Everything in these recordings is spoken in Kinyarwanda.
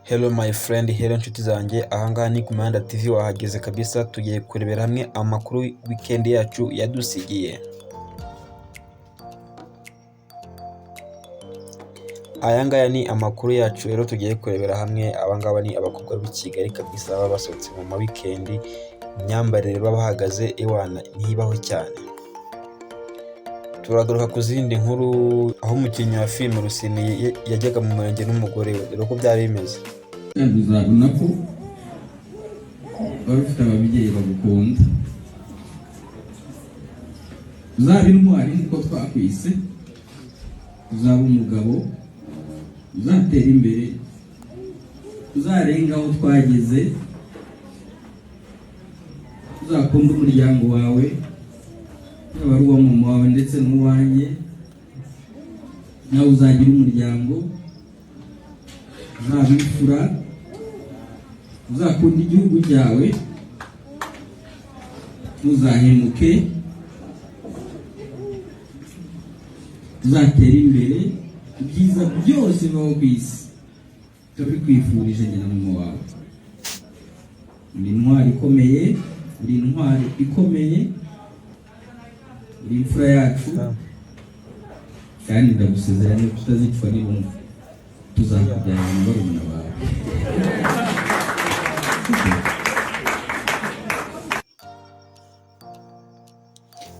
Hello my friend, hello nshuti zanjye, ahangaha ni ku Mihanda TV wahageze kabisa, tugiye kurebera hamwe amakuru weekend yacu yadusigiye. Aya ngaya ni amakuru yacu rero tugiye kurebera hamwe, aba ngaba ni abakobwa b'i Kigali kabisa baba basohotse mu ma weekend, imyambarire baba bahagaze ewana ntibaho cyane. Turagaruka ku zindi nkuru aho umukinnyi wa filime Rusine yajyaga mu murenge n'umugore we, dore uko byari bimeze. Kandi uzabona ko wari ufite ababyeyi bagukunda, uzaba intwari nk'uko twakwise, uzaba umugabo, uzatera imbere, uzarenga aho twageze, uzakunda umuryango wawe, yaba ari uwa mama wawe ndetse n'uwanjye, nawe uzagira umuryango, uzaba imfura, uzakunda igihugu cyawe, ntuzahemuke, uzatera imbere, ibyiza byose bibaho ku isi turabikwifurije njye na mama wawe. Uri intwari ikomeye, uri intwari ikomeye, uri imfura yacu, kandi ndagusezeranya ko utazicwa n'irungu, tuzakubyarira na barumuna bawe.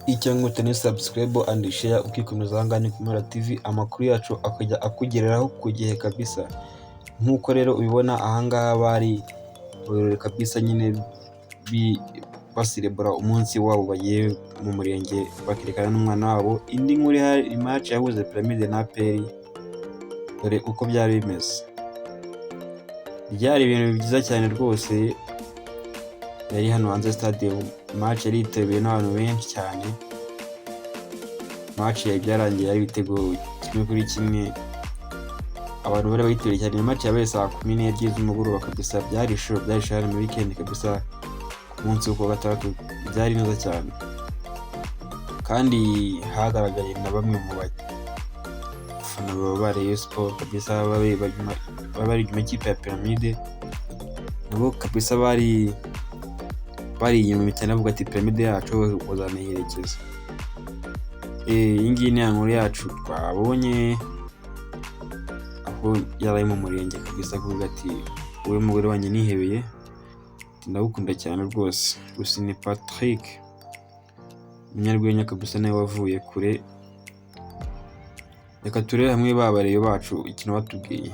Icyo ngute ni subscribe and share, ukikomeza ahangaha ni ku Mihanda TV, amakuru yacu akajya akugereraho ku gihe kabisa. Nk'uko rero ubibona ahangaha bari mu birori kabisa nyine baserebura umunsi wabo bagiye mu murenge bakerekana n'umwana wabo. Indi nkuru ihari, match yahuze Pyramide na APR, dore uko byari bimeze. Byari ibintu byiza cyane rwose, yari hano hanze stade, match yari yitabiriwe n'abantu benshi cyane. Match yari byarangiye ari ibitego 1-1, abantu bari bayitabiriye cyane. Match yabaye saa 12 z'umugoroba kabisa, byari show, byari show muri weekend kabisa, ku munsi wo kuwa gatandatu byari neza cyane. Kandi hagaragaye na bamwe mu bafana ba Rayon Sports kabisa, baba bari inyuma y'ikipe ya Pyramide, nabo kabisa bari bari inyuma cyane bavuga ati Pyramide yacu bazanayiherekeza. Iyi ngiyi ni ya nkuru yacu twabonye aho yari ari mu murenge kabisa, avuga ati wowe mugore wanjye nihebeye, ndagukunda cyane rwose. Rusine Patrick umunyarwenya kabisa nawe wavuye kure. Reka turebe hamwe ba bareyo bacu ikintu batubwiye.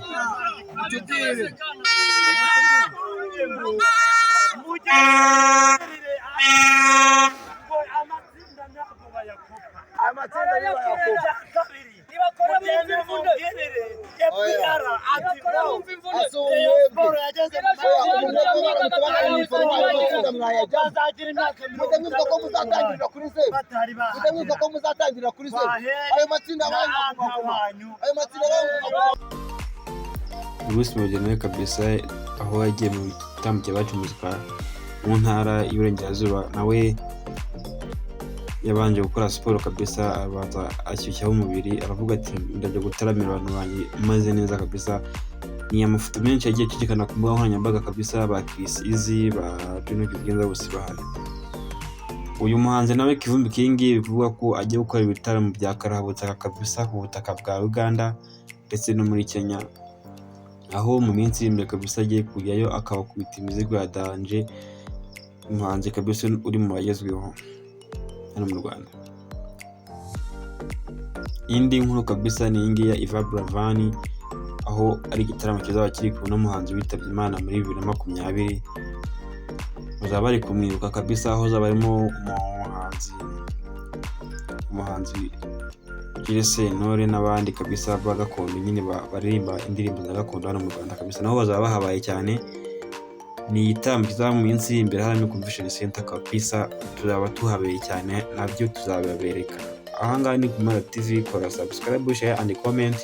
Bruce Melody nawe kabisa aho yagiye mu gitaramo cya Iwacu Muzika mu ntara y'Iburengerazuba, nawe yabanje gukora siporo kabisa, abanza ashyushyaho umubiri, aravuga ati ndajya gutaramira abantu banjye maze neza kabisa. Ni amafoto menshi yagiye acicikana ku mbuga nkoranyambaga kabisa, ba Chris Easy, ba Juno Kizigenza bose bahari. Uyu muhanzi nawe Kivumbi King bivugwa ko agiye gukora ibitaramo bya karahabutaka kabisa ku butaka bwa Uganda ndetse no muri Kenya, aho mu minsi iri imbere kabisa agiye kujyayo akabakubita imizigo ya danje. Umuhanzi kabisa uri mu bagezweho hano mu Rwanda. Indi nkuru kabisa ni iyi ngiyi ya Yvan Buravan, aho ari igitaramo kizaba kiri kumwe n'umuhanzi witabye Imana muri 2020, bazaba bari kumwibuka kabisa, aho hazaba harimo umuhanzi Jules Sentore n'abandi kabisa ba gakondo nyine baririmba indirimbo za gakondo hano mu Rwanda kabisa, nabo bazaba bahabaye cyane. Ni igitaramo kizaba mu minsi iri imbere hano muri Convention Center kabisa, tuzaba tuhabeye cyane nabyo tuzababereka. Ahangaha ni ku Mihanda TV, kora subscribe, share and comment,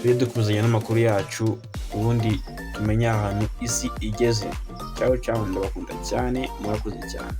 tujye dukomezanya n'amakuru yacu, ubundi tumenye ahantu isi igeze. Ciao ciao, ndabakunda cyane, murakoze cyane.